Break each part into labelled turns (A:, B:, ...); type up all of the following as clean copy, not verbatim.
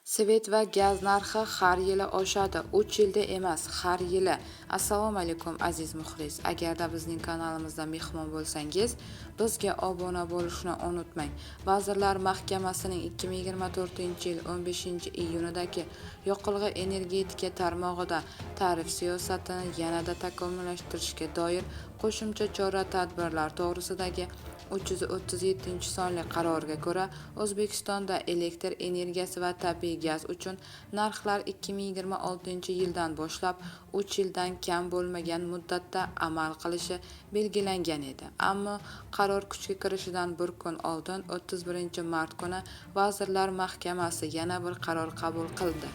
A: Svet va gaz narxi har yili oshadi, 3 yilda emas, har yili. Assalomu alaykum, aziz muxlis. Agarda bizning kanalimizda mehmon bo'lsangiz, bizga obuna bo'lishni unutmang. Vazirlar Mahkamasining 2024-yil 15-iyunidagi yoqilg'i energetika tarmog'ida tarif siyosatini yanada takomillashtirishga doir qo'shimcha chora-tadbirlar to'g'risidagi 337-sonli qarorga ko'ra, O'zbekistonda elektr energiyasi va tabiiy gaz uchun narxlar 2026-yildan boshlab 3 yildan kam bo'lmagan muddatda amal qilishi belgilangan edi. Ammo qaror kuchga kirishidan bir kun oldin 31-mart kuni Vazirlar Mahkamasi yana bir qaror qabul qildi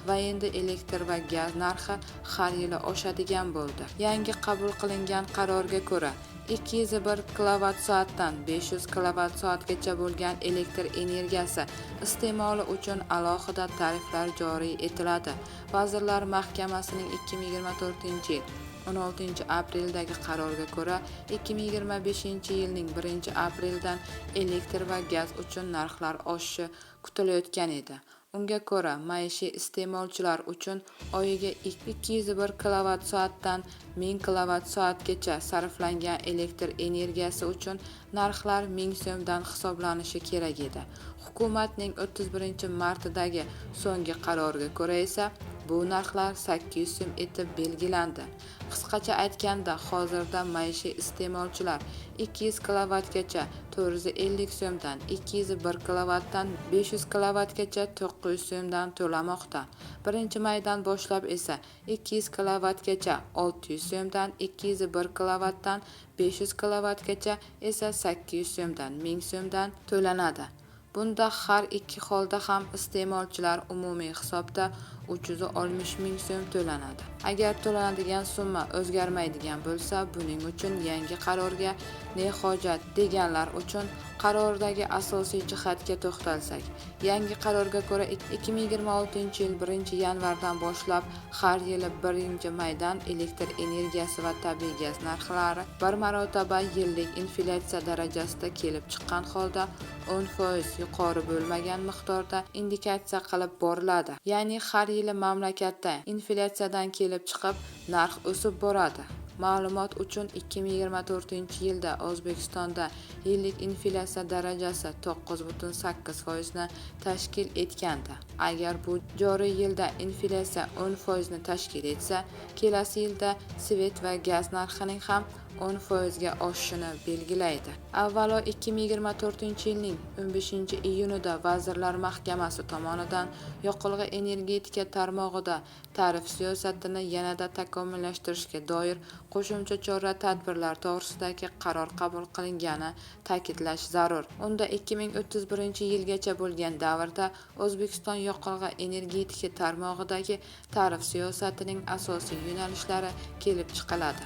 A: va endi elektr va gaz narxi har yili oshadigan bo'ldi. Yangi qabul qilingan qarorga ko'ra, 201 kilovat soatdan 500 kilovat soatgacha bo'lgan elektr energiyasi iste'moli uchun alohida tariflar joriy etiladi. Vazirlar Mahkamasining 2024-yil 16 apreldagi qarorga ko'ra, 2025-yilning 1 aprelidan elektr va gaz uchun narxlar oshishi kutilayotgan edi. Unga ko'ra, maishiy iste'molchilar uchun oyiga 201 kilovat soatdan 1000 kilovat soatgacha sarflangan elektr energiyasi uchun narxlar 1000 so'mdan hisoblanishi kerak edi. Hukumatning 31 martdagi so'nggi qaroriga ko'ra esa bu narxlar 800 so'm etib belgilandi. Qisqacha aytganda, hozirda maishiy iste'molchilar 200 kilovatgacha 450 so'mdan, 201 kilovatdan 500 kilovatgacha 900 so'mdan to'lamoqda. 1 maydan boshlab esa 200 kilovatgacha 600 so'mdan, 201 kilovatdan 500 kilovatgacha esa 800 so'mdan, 1000 so'mdan to'lanadi. Bunda har ikki holda ham iste'molchilar umumiy hisobda 360 ming so'm to'lanadi. Agar to'lanadigan summa o'zgarmaydigan bo'lsa, buning uchun yangi qarorga ne hojat deganlar uchun qarordagi asosiy jihatga to'xtalsak, yangi qarorga ko'ra 2026-yil 1-yanvardan boshlab har yili 1-maydan elektr energiyasi va tabiiy gaz narxlari bir marotaba yillik inflyatsiya darajasida kelib chiqqan holda 10% yuqori bo'lmagan miqdorda indikatsiya qilib boriladi. Ya'ni har yili mamlakatda inflyatsiyadan kelib chiqib narx o'sib boradi. Ma'lumot uchun, 2024-yilda O'zbekistonda yillik inflyatsiya darajasi 9,8% ni tashkil etgandi. Agar bu joriy yilda inflyatsiya 10% ni tashkil etsa, kelasi yilda svet va gaz narxining ham 10% ga oshishini belgilaydi. Avvalo 2024-yilning 15-iyunida Vazirlar Mahkamasi tomonidan yoqilg'i energetika tarmog'ida tarif siyosatini yanada takomillashtirishga doir qo'shimcha chora-tadbirlar to'g'risidagi qaror qabul qilingani ta'kidlash zarur. Unda 2031-yilgacha bo'lgan davrda O'zbekiston yoqilg'i energetika tarmog'idagi tarif siyosatining asosiy yo'nalishlari kelib chiqiladi.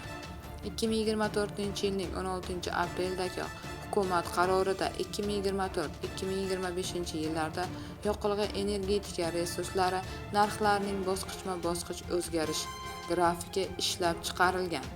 A: 2024-yilning 16 apreldagi hukumat qarorida 2024-2025 yillarda yoqilg'i energetika resurslari narxlarining bosqichma-bosqich o'zgarish grafiki ishlab chiqarilgan.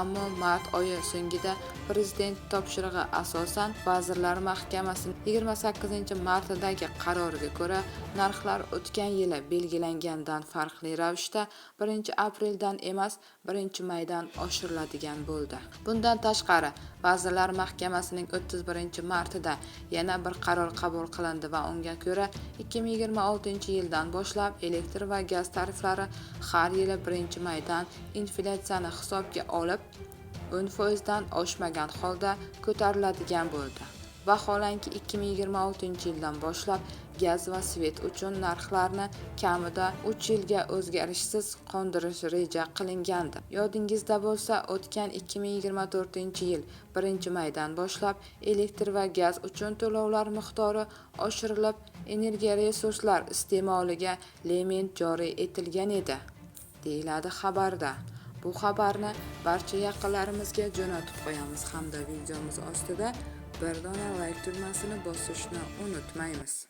A: Ammo mart oyi so'ngida Prezident topshirig'i asosan Vazirlar Mahkamasining 28 martdagi qaroriga ko'ra, narxlar o'tgan yili belgilangandan farqli ravishda 1 apreldan emas, 1 maydan oshiriladigan bo'ldi. Bundan tashqari, Vazirlar Mahkamasining 31 martida yana bir qaror qabul qilindi va unga ko'ra 2026 yildan boshlab elektr va gaz tariflari har yili 1 maydan inflyatsiyani hisobga olib 10% dan oshmagan holda ko'tariladigan bo'ldi. Vaholanki, 2026 yildan boshlab gaz va svet uchun narxlarni kamida 3 yilga o'zgarishsiz qoldirish reja qilingandi. Yodingizda bo'lsa, o'tgan 2024-yil 1 maydan boshlab elektr va gaz uchun to'lovlar miqdori oshirilib, energiya resurslar iste'moliga limit joriy etilgan edi, deyiladi xabarda. Bu xabarni barcha yaqinlarimizga jo'natib qo'yamiz hamda videomiz ostida bir dona layk tugmasini bosishni unutmaymiz.